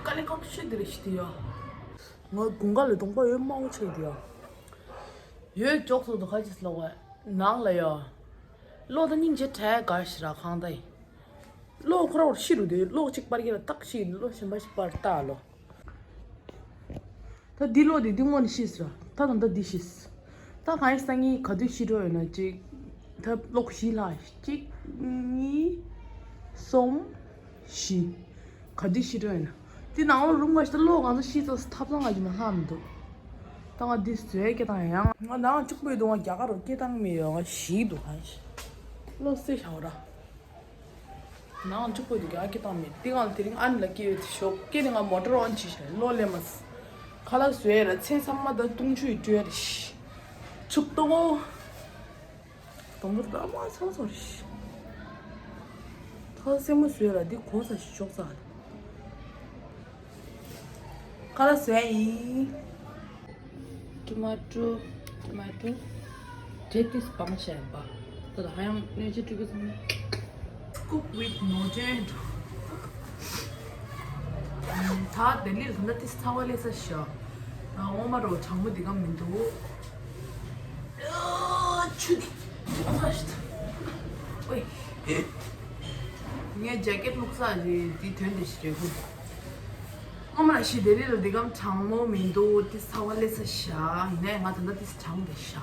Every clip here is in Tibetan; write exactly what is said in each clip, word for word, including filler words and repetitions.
ཨ་ལེ་ཁག་ཤེས་དེ་རེ་ཤི་དེ་ཡ། ང་དགུན་ཁ་ལ་གདོང་པ་ཡོད་མང་ཆེ་དེ་ཡ། ཡོད་ཅོག་ཚོ་དུ་ཁ་ཅིག་ལོག་བས་ནང་ལ་ཡ། ལོག་ད་སྙིང་རྗེ་བྲལ་ག་ཤི་ར་ཁང་ད་ཡིན། ལོག་ཁོ་ར་བར་ཤི་རུ་དེ་ལོག་གཅིག་པར་གྱི་ལ་ཏག་ཤི་ལོག་གཞན་པ་ཤི་པར་ལྟ་ལོ། ད་འདི་ལོ་དེ་འདི་སྔོན་ནས་ཤེས་སོ། ད་དང་ད་འདི་ཤེས། ད་གང་ཡིན་སང་ཉིན་ག་དུས་ཤི་འགྲོ་ཡོད་ན་གཅིག་ད་ལོ་བཞི་ལྷག་གཅིག་གཉིས་གསུམ་བཞི། ག་དུས་ཤི་འགྲོ་ཡོད་ན། འདི་ནང་ལོ་རུམ་ག་ཞིག་ད་ལོ་གང་ཚོ་ཤི་ཚོ་ཐབ་ཚང་ག་ཞིག་མ་ལྷག་མི་འདུག་ད་ང་འདི་བཟོས་སྐད་བཏང་ཡང་ང་ནང་གཅིག་པོའི་སྡུག་ང་རྒྱ་གར་རུ་སྐད་བཏང་མི་ཡོད་ང་ཞིག་འདུག་གང་ཞིག་ལོ་སེ་ཞའོ་ར། ནང་གཅིག་པོ་དེ་ག་སྐད་བཏང་མེད། དེ་གང་དེ་རིང་ཨ་ནི་ལ་སྐད་ཡོད་དེ་ཞོག་སྐད་དེ་ང་མོ་ཊར་ཨོན་བྱས་ཤག་ལོ་ལེ་མ་སི། ཁ་ལག་བཟོས་ལ་ཚེ་ཚང་མ་ད་བཏུང་ཆུ་ཡི་སྤྲོད་རེ་ཤི། ཆུ་གཏོང་ངོ་། དང་པོ་ད་མ་ཚང་ཚང་རེ་ཤི། ཁ་ལག་སེན་མོ་བཟོས་ལ་འདི་གོ་ས་ཞིག་ཞོག་ཚ། ཁ་ལག་བཟོས་ཡིན། Tomato, tomato. Take this bump share bar. ད་ཧ་ཡང་ནས་ཅི་ཀྲུ་གི་སོང་། Cook with no change. ད་དེ་ལི་ལ་ད་ཏིས་ཚ་བ་ལས་ས་ཤ། ད་འོ་མ་རོ་གྲང་མོ་འདི་ག་མི་འདུག་ཆུ་དེ། ཨོ་ས་ཤ། ཨོའི། ངས་ཇེ་ཀེཊ་བླུགས་ས་རེད་འདི་དོན་དེ་ཞིག་རེད་གོ། ངོ་མ་ལ་ཤི་དེ་རིང་ལ་འདི་གམ་གྲང་མོ་མི་འདུག་དེ་ཚ་བ་ལས་ས་ཤ། ཡིན་ནའི་ང་ད་ལྟ་དེ་གྲང་དེ་ཤ།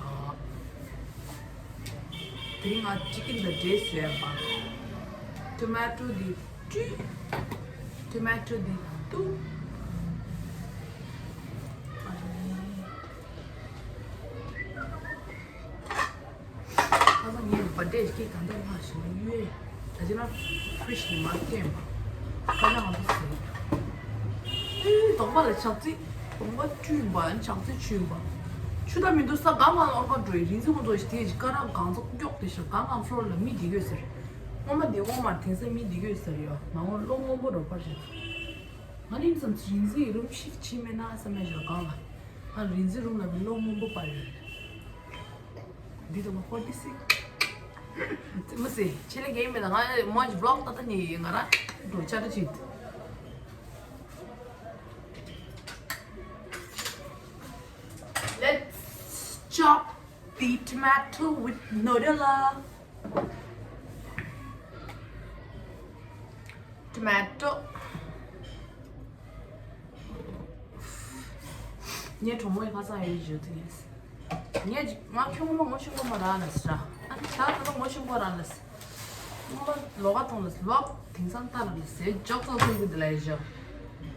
དེ་རིང་ང་ཅི་ཀིན་དང་འབྲས་བཟོས་པ། ཊོ་མ་ཊོ་འདི་བཀྲུས། ཊོ་མ་ཊོ་འདི་གཏུབ། ཁ་སང་ངའི་བར་ཐ་ཌེ་སྐད་གང་འདྲ་ལྷག་བཞིན་གཡུལ། ད་ཅི་ན་ཕི་རི་ཇི་ནས་མར་བཏོན་པ། ཁ་སང་ང་ཚོ་ཟས། ཨེ་གདོང་པ་ལ་ཆག་ཚིག་གདོང་པ་བཀྲུས་པ་ཆག་ཚིག་བྱུས་པ། ཆུ་ད་མི་འདུག་ས་གང་གང་ཨོར་པ་འགྲོ་ཡི་རིན་ཚིག་ཁོང་ཚོ་ཞིག་དེ་ཞིག་ཀ་ར་གང་ཚོ་མགྱོགས་དེ་ཞིག་གང་གང་ཕོ་ལོར་ལ་མི་འདི་གོས་ཟེར། སྔོན་མ་འདི་ཝོལ་མར་དེང་སང་མི་འདི་གོས་ཟེར་ཡོད་མ་འོང་ལོ་སྔོན་པོ་རོ་པར་ཞིག་ང་ནི་བསམ་རིན་ཚིག་རུམ་ཤིབ་ཕྱིན་མེད་ན་བསམ་མེད་ཞིག་གང་ལ། ང་རིན་ཚིག་རུམ་ལ་མི་ལོ་སྔོན་པོ་པར་ཡོད། འདི་དུ་མ་ཕོར་ཊི་སིག་མ་སི་ཆེ་ལེ་གེ་མེད་ན་ང་མོ་ཇི་བློག་ཏག་ཏག་ནི་ང་ར་འགྲོ་ཆ་ར་ཅིག Let's chop the tomato with noodle. Tomato. ངའི་གྲོགས་མོ་ཡི་ཁ་སང་ཡོད་ཞུ་དུས། ངས་ང་ཁྱོད་ངོ་མ་ངོ་ཤེས་ཀྱི་མ་རེད་ལབ་ཟེར། ཨ་ནི་ད་ད་ལོ་ངོ་ཤེས་ཀྱི་རེད་ལབ་ཟེར། ངོ་མ་ལོགས་ཀ་གཏོང་ལབ་ཟེར། ལོག་དེང་སང་ལྟ་ལབ་ཟེར། ཇོག་ཙོག་ཐུག་གི་འདུག་ལབ་ཞུ།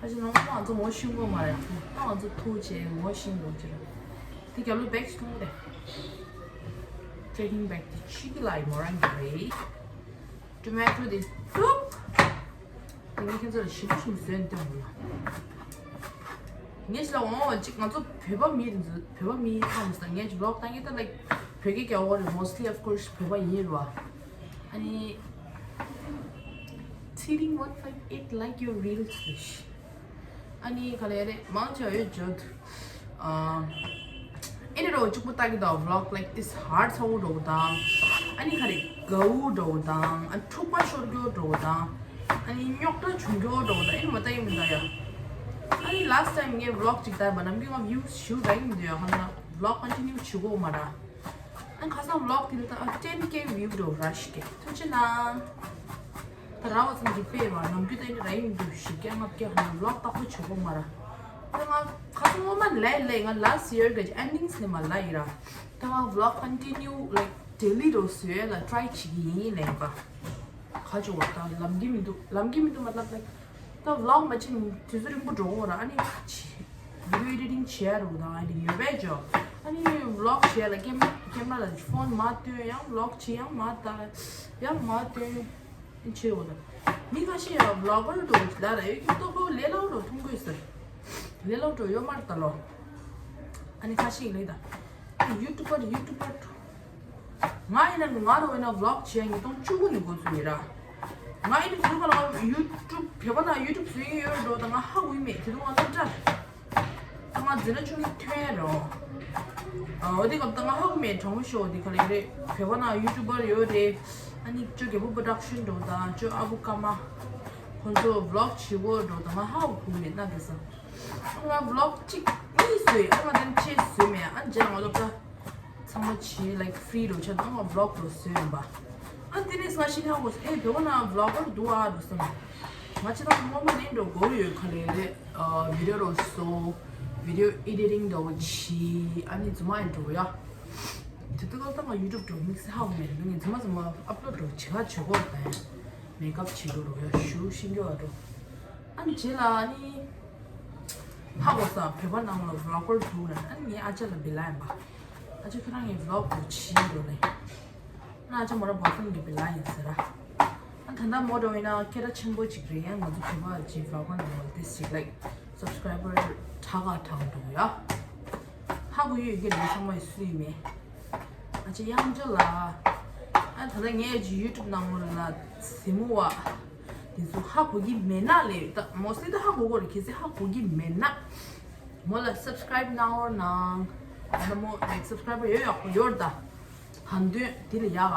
ཨ་ཅེ་ནང་ང་ཚོ་ངོ་ཤེས་ཀྱི་མ་རེད། ད་ང་ཚོ་ཐུག་བྱས་ངོ་ཤེས་འགྲོ་གི་རེད། དེ་རྒྱབ་ལོ་བེག་ཅིག་མཐོང་གི་རེད། ཊེ་ཀིང་བེག་དེ་ཕྱི་གི་ལ་ཡི་མོ་རང་གི་རེད། ཊོ་མ་ཊོ་དེ་ཐུག་དེ་ནས་ཁྱེད་ཚོ་ལ་ཞིམ་པོ་ཞིམ་པོ་བཟོས་ནས་སྟོན་དགོས་ལ། ངས་ཞིག་ལ་འོང་བ་ཅིག་ང་ཚོ་བོད་པ་མི་དེ་ཚོ་བོད་པ་མི་ཁམས་སང་ངས་ཅིག་ཝི་ལོག་བཏང་གི་ད་ལའིག་བོད་སྐད་རྒྱག་འོ་རེད། Mostly of course བོད་པ་ཡིན་རེད་བ། ཨ་ནི། Cheating one five eight like your real fish. ཨ་ནི་ག་ལེ་རེད་མང་ཆེ་ཡོད་བརྗོད། ཨ་ཨེ་ནི་རོ་གཅིག་པུ་ལྟ་གི་དང་vlog like this hard ཚ་བོ་འགྲོ་དང་། ཨ་ནི་ག་རེ་དགའ་བོ་འགྲོ་དང་། ཨ་འཁྲུག་པ་ཤོར་རྒྱུ་འགྲོ་དང་། ཨ་ནི་རྙོག་དྲ་བྱུང་རྒྱུ་འགྲོ་དང་། ཨེ་ནི་མ་ལྟ་ཡི་མི་འདུག་ཡ། ཨ་ནི་last time ངས་vlog གཅིག་ལྟ་བ་ནམ་རྒྱུན་ང་views ཞུ་ར་ཡི་མི་འདུག་ཡ། ཧ་ན་vlog continue བྱེད་དགོས་མ་ར། ཨ་ཁ་སང་vlog དེ་ལ་ད་ten K view འགྲོ་ར་ཞིག་གི་ཐུགས་རྗེ་གནང་། ད་ར་བ་ཙམ་གྱིས་དཔེ་བ་ནམ་རྒྱུན་ད་ཡིན་ར་ཡིན་འདུག་བཞི་བརྒྱ་ལྔ་བརྒྱ་ཧ་ན་vlog དག་པོ་བྱེད་དགོས་མ་ར། ད་ང་ཁ་སང་སྔོན་མ་ལས་ལས་ང་last year གི་endings ནས་མ་ལ་ཡིན་ར། ད་ང་vlog continue like daily རོ་བཟོས་ལ་try བྱེད་ཀྱི་ཡིན་ལས་པ། ཁ་ཆུ་བ་ད་ལམ་གྱི་མི་འདུག་ལམ་གྱི་མི་འདུག་མ་ལབ་ལ། ད་vlog མ་བྱེད་དུས་ཚོད་རིང་པོ་འགྲོ་འོ་ར། ཨ་ནི་ཁ་ཆེ། video editing བྱེད་ཡ་རུ་དང་ཨ་ནི་ཉོས་པས་ཇོ། ཨ་ནི་vlog བྱེད་ཡ་ལ་ཀེམ་ཀེམ་ར་ལ་ཕོན་མ་སྟོན་ཡང་vlog བྱེད་ཡང་མ་ལྟ། ཡང་མ་སྟོན། བྱེད་འོ་ན། མི་ཁ་ཤས་ཡང་vlogger འགྲོ་ལ་ར་ཡོད་ཀྱི་ཏོ་ཁོ་ལས་སླ་བོ་འགྲོ་ཐུང་གོས་ཟེར། ལས་སླ་བོ་འགྲོ་ཡོད་མ་རེད་ད་ལོ། ཨ་ནི་ཁ་ཤས་ལས་ད། YouTuber YouTuber ང་ཡིན་ན་ང་རོ་ཡིན་ན་vlog བྱས་ཉིས་སྟོང་བཅུ་དགུ་ནས་འགོ་བཙུགས་ཡིན་ར། ང་ཡིན་ན་དེ་རུ་ག་ལ་ང་YouTube བོད་པ་ན་YouTube བཟོ་ཡི་ཡོད་འགྲོ་ད་ང་ཧ་གོ་ཡི་མེད་དེ་རུ་ང་སློབ་གྲྭ། ད་ང་འཛིན་གྲྭ་བཅུ་གཉིས་ཐོན་རོ། འོ་དེ་སྐབས་ད་ང་ཧ་གོ་མེད་དྲང་མོ་ཤོད་དེ་ག་ལེ་རེད་བོད་པ་ན་YouTuber ཡོད་རེད། ཨ་ནི་ཅོ་རྒྱལ་པོ་production འགྲོ་ད་ཅོ་ཨ་བུ་ཀ་མ། ཁོང་ཚོ་vlog་བྱེད་དགོས་འགྲོ་དང་ང་ཧ་གོ་མེད་ན་གི་ས། ང་vlog་གཅིག་གཉིས་བཟོས་ཨ་ང་དེ་ཆེ་བཟོས་མེད་ཨ་རྗེས་ང་སློབ་གྲྭ་ཚང་མ་བྱེད་like free་རོ་ཆ་ང་vlog་རོ་བཟོས་ཡིན་པ། ཨ་དེ་ནས་ང་ཤི་ཁ་གོ་ཨེ་བེ་བོ་ན་vlogger་འདུག་ཨ་འདུག་བསམ། ང་ཅི་ད་ངོ་མ་ནས་འགྲོ་དགོས་ཡོད་ཁ་ལས་རེད། video་རོ་བཟོ། video editing་འདྲ་བོ་བྱེད་ཨ་ནི་རྫུན་མ་ཡིན་འགྲོ་ཡ། དེ་དུས་སྐབས་ད་ང་YouTube་འགྲོ་དམིགས་བསལ་ཧ་གོ་མེད་ནི་རྫུན་མ་རྫུན་མ་upload་འགྲོ་བྱེད་ཁ་བྱེད་དགོས་དང་། མེག་ཨབ་བྱེད་དགོས་རོ་ཡ་ཞུ་ཤེས་རྒྱུ་བ་འགྲོ། ཨ་ནི་རྗེས་ལ་ཨ་ནི་ཧ་གོ་ས་བོད་པ་ནང་ལ་vlogger་འདུག་ན་ཨ་ནི་ངའི་ཨ་ཅག་ལ་འབི་ལ་ཡིན་པ། ཨ་ཅག་ཁྱོད་རང་ངའི་vlog་འགྲོ་བྱེད་འགྲོ་ནས། ཨ་ཅག་མོ་རང་བོ་སྟོན་གྱི་འབི་ལ་ཡིན་ཟེར་ར། ཨ་ད་ལྟ་མོ་འགྲོ་ཡིན་ན་སྐད་གྲགས་ཆེན་པོ་ཅིག་རེད་ཡང་ང་ཚོ་བོད་པ་ཅིག་vlogger་ནང་ལ་དེ་ཞིག་like subscriber་གྲགས་ག་གྲགས་འགྲོ་ཡ། ཧ་གོ་ཡོད་ཀྱི་རེད་ཚང་མ་ཡི་སུ་ཡིན་མེད། ཨ་ཅེ་དབྱངས་སྒྲོལ་ལགས། ཨ་ད་ལྟ་ངས་ཀྱི་YouTube་ནང་ལ་གཟིགས་མོ་བ། དེ་ཚོ་ཧ་གོ་གི་མེད་ན་ལས་ད་མོ་སི་ད་ཧ་གོ་གོ་རེད་གལ་སྲིད་ཧ་གོ་གི་མེད་ན། མོ་ལ་subscribe་གནང་རོགས་གནང་། ཨ་ད་མོ་like subscriber་ཡོད་ཡག་པོ་ཡོད་ར་ད། ཧམ་དོན་དེ་ལ་ཡག་ག་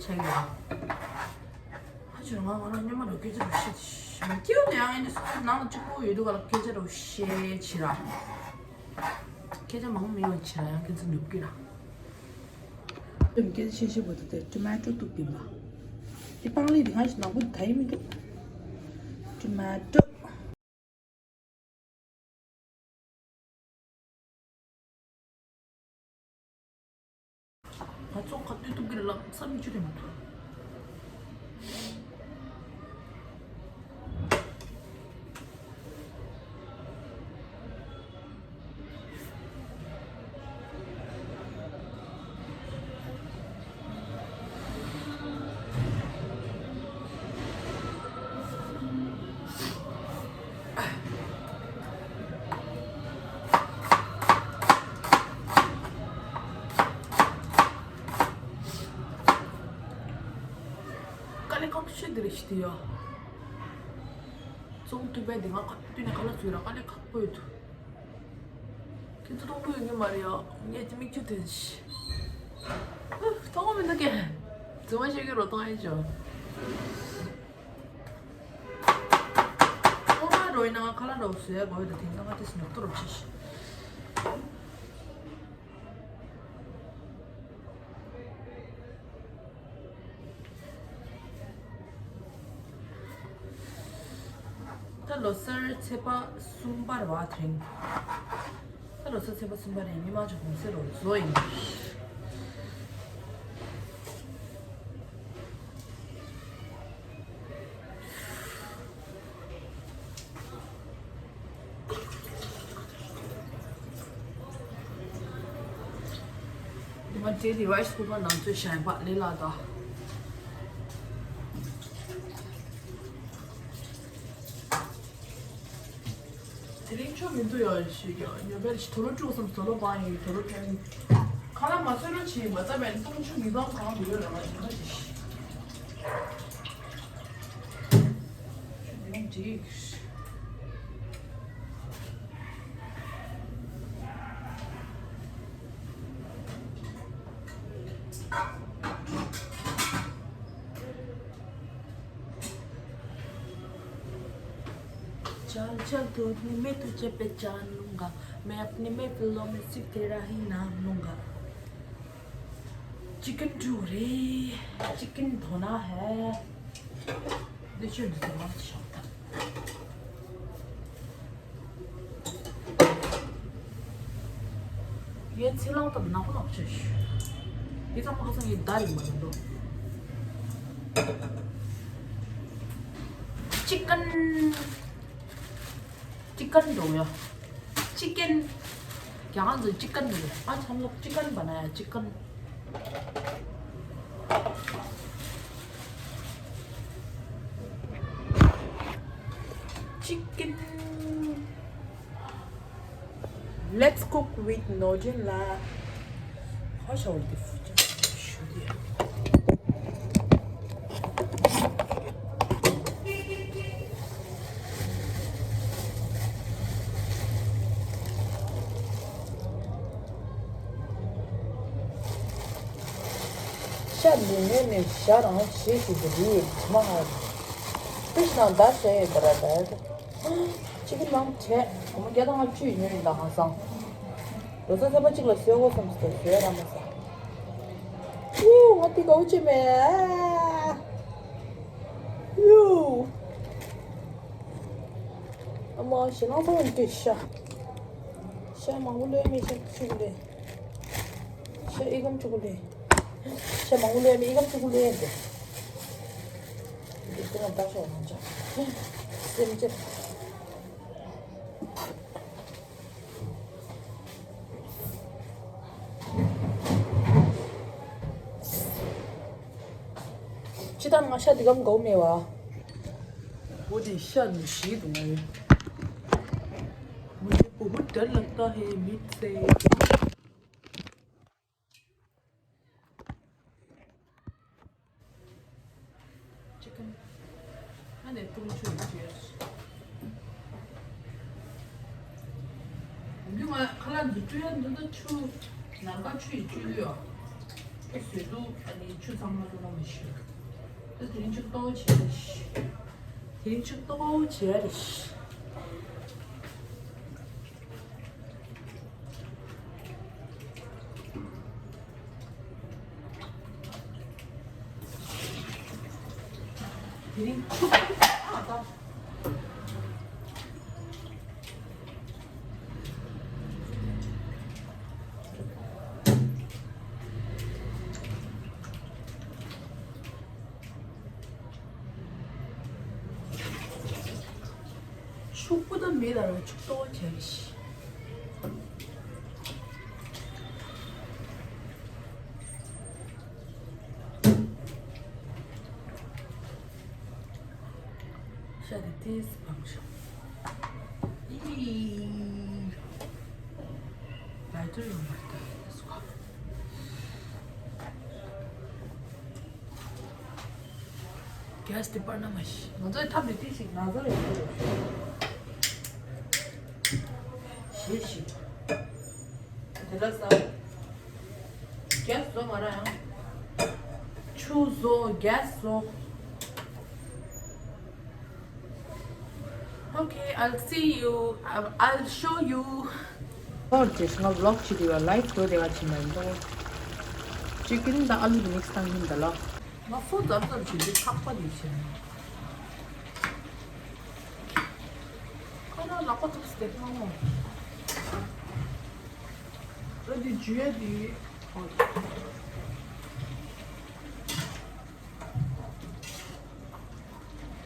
ཆེ་གི་ཡ། ཧ་ཅང་ང་ང་རང་སྙན་མ་རོ་སྐད་ཆ་རོ་ཤེས་ཤེས་མ་སྐྱེ་བ་ནས་ཡང་ཨེ་འདྲ་སོ་སོ་ནང་ལ་གཅིག་པོ་ཡོད་དུས་ག་ལ་སྐད་ཆ་རོ་ཤེས་ཆི་ར། སྐད་ཆ་མང་མི་ཡོང་ཕྱིར་ཡང་ཁྱེད་ཚོ་ནུབ་ཀྱི་ར། དེ་མི་སྐད་ཆ་བཤད་བཤད་པོ་དེ་tomato་གཏུབ་ཀྱིན་པ། དེ་སྤང་ལེབ་དེ་སྔ་ཞིག་ནག་པོ་ད་ཡི་མི་འདུག tomato། ང་ཚོ་ཁ་ཏུ་ཏུ་གི་ལམ་ས་མི་ཆུ་རེ་མ་ཐུ། དཀའ་ལས་ཁག་ཤོས་འདི་རེད་ཤི་དེ་ཡོ། ཙོང་ཐུབ་པའི་འདི་ང་ཁ་ཏུ་ནས་ཁ་ལག་ཚུད་ར་དཀའ་ལས་ཁག་པོ་ཡོད་དུ། ཁྱེད་ཚོ་མཐོང་གི་ཡོད་ཀྱི་མ་རེད་ཡ། ངས་ཅི་མིག་ཆུ་ཐོན་ཤི། མཐོང་གི་མི་འདུག་གས། རྫུན་མ་བཤད་ཀྱི་རོ་མཐོང་ཡ་ཅོ། ཁོ་མ་རོ་ཡིན་ན་ང་ཁ་ལག་རོ་བཟོས་ཡ་དགོས་ཡོད་ད་དེང་སང་ང་ཏིས་ཉོག་ཏོ་རོ་ཆེ་ཤི། ད་ལོ་གསར་ཚེས་པ་གསུམ་པ་རེད་བ་དེ་རིང་། ད་ལོ་གསར་ཚེས་པ་གསུམ་པ་རེད་མི་མང་ཚོ་གུང་སེང་རོ་བཟོ་ཡིན། ང་དེ་རི་རའི་སི་ཀུ་ཀར་ནང་ཚོས་ཞན་པ་ལས་ལ་དང་། དེ་རིང་ཆོ་མི་འདུག་ཡ་ཞིག་ཡ་ཉོ་བའི་ཞིག་དོ་རོ་བཅུག་བསམ་དོ་རོ་བང་ཡིན་དོ་རོ་ཕན། ཁ་ལ་མ་སོན་རོ་ཆེ་མ་ལྟ་བའི་ཏུང་ཆུ་མི་གང་གང་མི་ཡོད་ར་མ་ཞིག་ཁ་ཞིག चाल चल तू अपने में तुझे पहचान लूंगा। मैं अपने में फिल्मों में सिर्फ तेरा ही नाम लूंगा। चिकन टूरे, चिकन धोना है। देखिए, ये छिलाओ तब ना को ना कुछ। ये तो मुझे ये दाल ही मदद दो। चिकन चिकन दो या। चिकन। क्या चिकन दो? आज हम लोग चिकन बनाया, chicken. Chicken. Let's cook with Nojin la. How shall we do? ཤ་ལུས་ནས་ནི་ཤ་རང་ཞེས་ཞུ་གི་རེད་མ་ཧ། ཤི་ནང་ཟླ་ཞེ་ཡོད་པ་ར་ད་ཡོད། ཅི་གི་ནང་བྲད་ངོ་མ་བརྒྱ་དང་ལྔ་བཅུ་ཡི་ཉོས་ཡིན་ད་ཧང་སང་། ལོ་གསར་ཚེས་པ་གཅིག་ལ་བཟོས་དགོས་བསམ་སོང་བཟོས་ར་མ་སོང་། ཡུ་ང་དེ་གའུ་ཅི་མེད། ཡུ། ཨ་མ་ཞེ་ནང་ཚ་བ་འདྲི་ཤ། ཤ་མང་པོ་ལོས་མི་ཤ་ཆུ་གི་ལས། ཤ་ཨི་གམ་ཆུ་གི་ལས། ཤ་མང་པོ་ལོས་མི་ཨི་གམ་ཆུ་གི་ལས་འདི། འདི་ཁོ་ན་ལྟ་ཤོག་མང་ཆ། སེམས་ཅན། ཅི་ལྟར་ང་ཤ་འདི་གམ་གའུ་མེད་བ། वो दे शान शीद में मुझे बहुत डर लगता है मीट से। चिकन। ཨ་ནི་ཏུང་ཆུ་ཡི་ཅུས། ཡུ་མ་ཁ་ལག་འདི་བཀྲུ་ཡ་འདི་ད་ཆུ་ནམ་མཁའ་ཆུ་ཡི་བཀྲུ་ཡོད། ཨེ་ཟོས་དུས་ཨ་ནི་ཆུ་ཚང་མ་བཀྲུ་ན་མི་ཤེས། ད་དེ་རིང་ཆུ་ཏོག་བྱས་རེད། དེ་རིང་ཆུ་ཏོག་བྱས་རེད། དེ་རིང་ཆུ་ཨ་ད། ཕྱུག་པོ་དང་མི་ལ་རང་ཕྱུག་ཏོ་བྱས་ཤི། ཤ་དེ་ཏིས་བང་ཤ། ཨི། ལའི་ཏར་ཡོད་མ་རེད་ད་སུ་ཁ། གེ་སི་དེ་པར་ན་མ་ཤི། ང་ཚོའི་ཐབས་ལས་ཏིས་ཤིག་ང་ཚོ་ལས་ཤོད་རོགས་ཞེས་ཤིག་དེ་ལ་ས། གེ་སི་བཟོ་མ་ར་ཡང་། ཆུ་བཟོ་གེ་སི་བཟོ། Okay, I'll see you. I'll, I'll show you. ཨོ་ཅེས་ང་བི་ལོག་བྱེད་དུས་ལའིབ་བཟོ་བདེ་བ་བྱེད་མ་ཡིན་ཏོ། ཅི་ཀིན་དང་ཨ་ལུ་གི་མིག་སི་བཏང་གིན་ད་ལོ། ང་སོ་ཙམ་ཙམ་བྱེད་དུས་ཐག་པ་ནས་བྱེད། ཁོ་ན་ལག་པ་ཐུག་སྟེ་མ་མོ། ར་དེ་འཇུ་ཡ་དེ།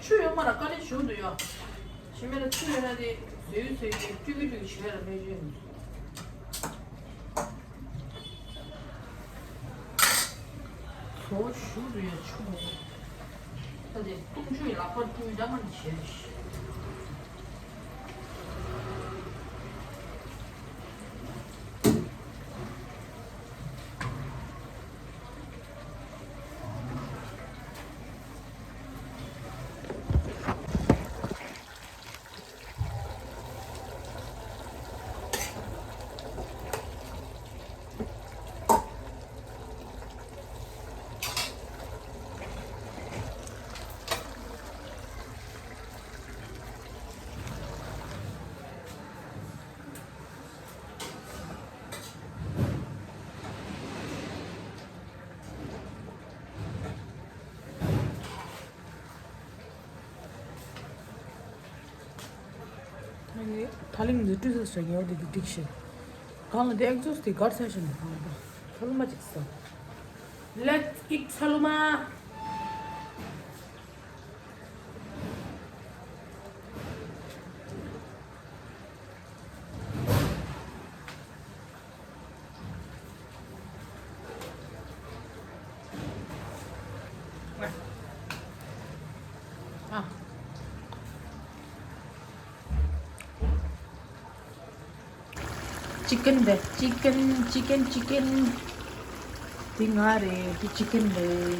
ཆུ་ཡོད་མ་ར་དཀའ་ལས་ཞུ་འདུག་ཡ། ཞི་མེ་ལ་ཆུ་ཡོད་ན་དེ་ཟོས་ཟོས་ཀྱི་སྤྲུལ་གི་སྤྲུལ་གི་བྱས་ལ་མེད་ཡོད་མི་འདུག་ཟོ་ཞུ་འདུག་ཡ་ཆུ་མོ། ད་དེ་ཏུང་ཆུ་ཡི་ལག་པར་སྤྲུལ་འདྲ་མ་ནི་བྱས་ཤི། ད་ལིང་འདི་ཏུས་སུ་ཉོ་དེ་དུ་ཏིག་ཤི། གང་ལ་དེ་ཨེག་ཛོ་སི་དེ་གར་ས་ཤི་མི་གང་ལ་ད་ཁོལ་མ་ཅིག་ས། Let's eat Saluma. ཅི་ཀན་དེ་ཅི་ཀན་ཅི་ཀན་ཅི་ཀན། འདི་ང་རེད། འདི་ཅི་ཀན་རེད།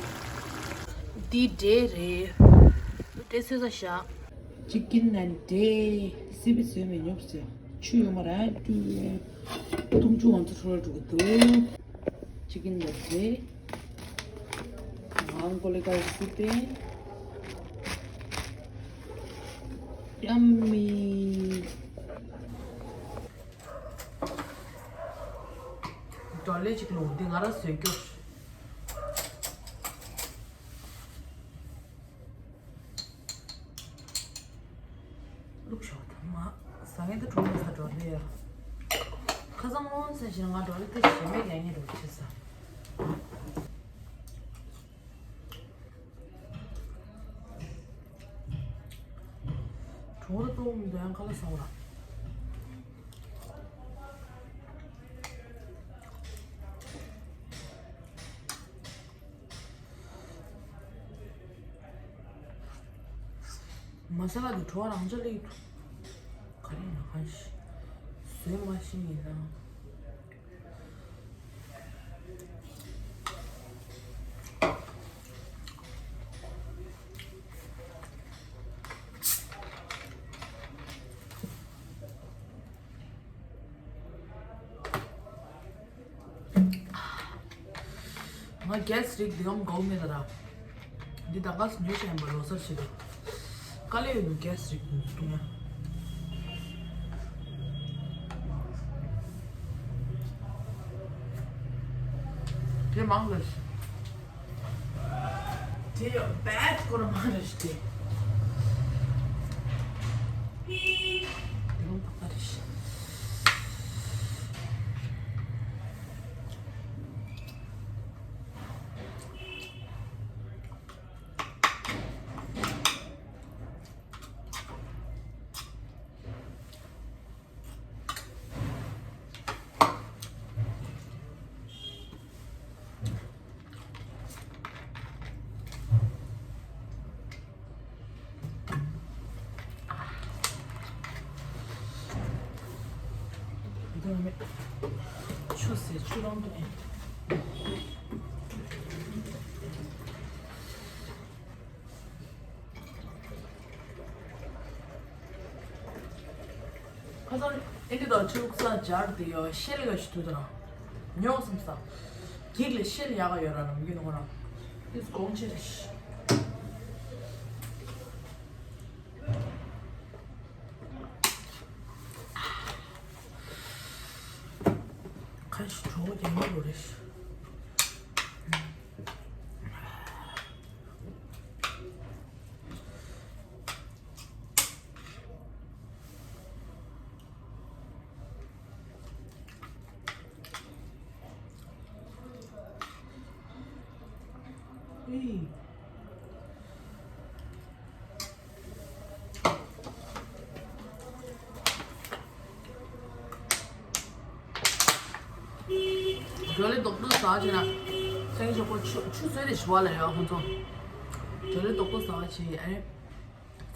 འདི་འབྲས་རེད། འབྲས་སེ་ས་བཞག་ཅི་ཀན་ནན་ཏེ། སི་པི་སི་མི་ཉོབ་སེ། ཆུ་ཡོད་མ་ར་ཏུ། ཏུང་ཆུ་ཝང་ཚོ་ཁྲོ་ར་འགྲོ་གི་འདུག་ཅི་ཀན་ནན་ཏེ། ང་ཀོ་ལེ་ཀ་སི་པེ། Yummy. ཌོ་ལེ་ཅིག་ལོངས་འདི་ང་རང་བཟོས་རྒྱུ། ལུག་ཞོག་ཐང་མ། ཟ་ངེ་ད་གྲོང་ས་ཌོ་ལེ་ཡ། ཁ་སང་ལོང་ས་ཞིག་ང་ཌོ་ལེ་དེ་ཞེ་མེད་ཡ་ངེ་རུ་ཆེ་ས། གྲོང་ར་གཙོ་བོ་མི་འདུག་ཡང་ཁ་ལག་ཟ་བ་ར། མ་ས་ལ་གི་བྲོ་བ་རང་ཅག་ལས་འདུག་ག་རེ་ཡིན་ན་གང་ཞིག་བཟོས་མ་ཤེས་ཡིན་ན། ང་གེ་སི་རིགས་འདི་གམ་གའུ་མེད་ད་ར། འདི་ད་ག་སུ་ཉོས་ཤེས་ཡིན་པ་ལོ་སར་ཞིག་གི། དཀའ་ལས་ཡོད་འདུག་གེ་སི་རིགས་འདི་བཏུང་ཡ། དེ་མང་གི་རེད། དེ་ཡོད་བད་སྐོར་མང་རེད་ཤི་དེ། དེ་རུང་ད་ག་རེད་ཤི། ཆུ་ཟེར་ཆུ་རང་དུ་ཨེ། ཁ་སང་ཨེ་འདི་དང་ཆུ་ལུག་ས་སྦྱར་དེ་ཡོ་ཤེལ་ག་ཞིག་དུས་དང་ཉོག་སམ་ས། འགྱིག་ལ་ཤེལ་ཡག་ག་ཡོད་ར་ནམ་རྒྱུན་ཁོ་རང་། ཨིས་གོང་ཆེ་རེ་ཤི། ཁ་ཞིག་གྲོགས་རྒྱག་མི་རུ་རེ་ཤི། ཇོ་ལེ་རྡོག་རྡོག་ཟ་བྱས་ན། སེང་ཞོག་པོ་ཆུ་ཆུ་བཟོས་ཏེ་ཞི་བ་ལ་ཡོད་ཁོང་ཚོ། ཇོ་ལེ་རྡོག་རྡོག་ཟ་བྱས་ཨེ།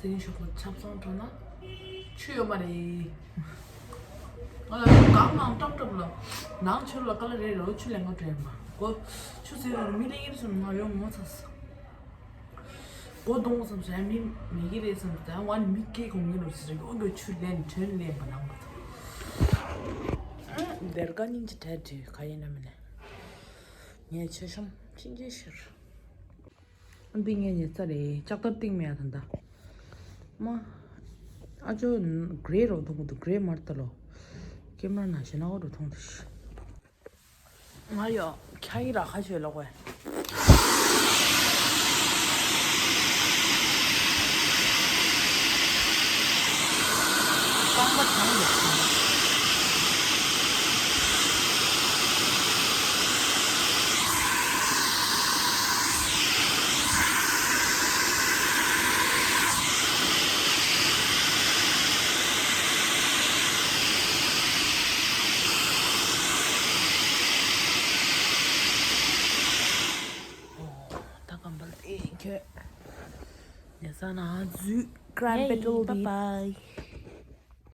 སེང་ཞོག་པོ་ཆབ་སང་འགྲོ་ན། ཆུ་ཡོད་མ་རེད། ང་ལ་གང་མང་ཀྲམ་ཀྲམ་ལ། ནང་ཆུ་ལ་ཀ་ལ་རེད་རོ་ཆུ་ལེན་ག་འགྲོ་ཡིན་མ། གོ། ཆུ་ཟོས་རོ་མི་ལེན་གི་རེད་སོང་ང་ཡོང་ངོ་ཚ་ས། སྒོ་རྡུང་བསམ་ཟེར་མི་མི་གི་རེད་བསམ་ཟེར་ཝན་མི་སྐད་གོང་གི་ལོ་ཟེར་ཡོང་གི་ཆུ་ལེན་དོན་ལེན་པ་ནང་པ་དང་། སྡེར་ཀ་སྙིང་རྗེ་དྲ་དྲི་ག་ཡིན་ན་མིན་ནས། ངས་ཆེ་ཤོམ་ཕྱིན་རྗེས་ཤར། འདི་ངས་ཉེ་ཚ་རེད་ལྕགས་ཐར་སྟེང་མེད་ད་ད། མ། ཨ་ཅོ་གྲེ་རོ་མཐོང་གི་འདུག་གྲེ་མར་ལྟ་ལོ། ཀེམ་ར་ན་ཞེ་ན་འོ་རུ་མཐོང་དུ་ཤི། ང་ཡོ་ཁྱ་ཡི་ར་ཁ་ཆོས་ལོག་བས། རྐང་པ་གང་ཡོད་ཟེར། ད་ཀམ་པལ་ཨེ་ཁྱོད། ཉལ་ས་ན་འཛུལ། Crumpet will be bye bye.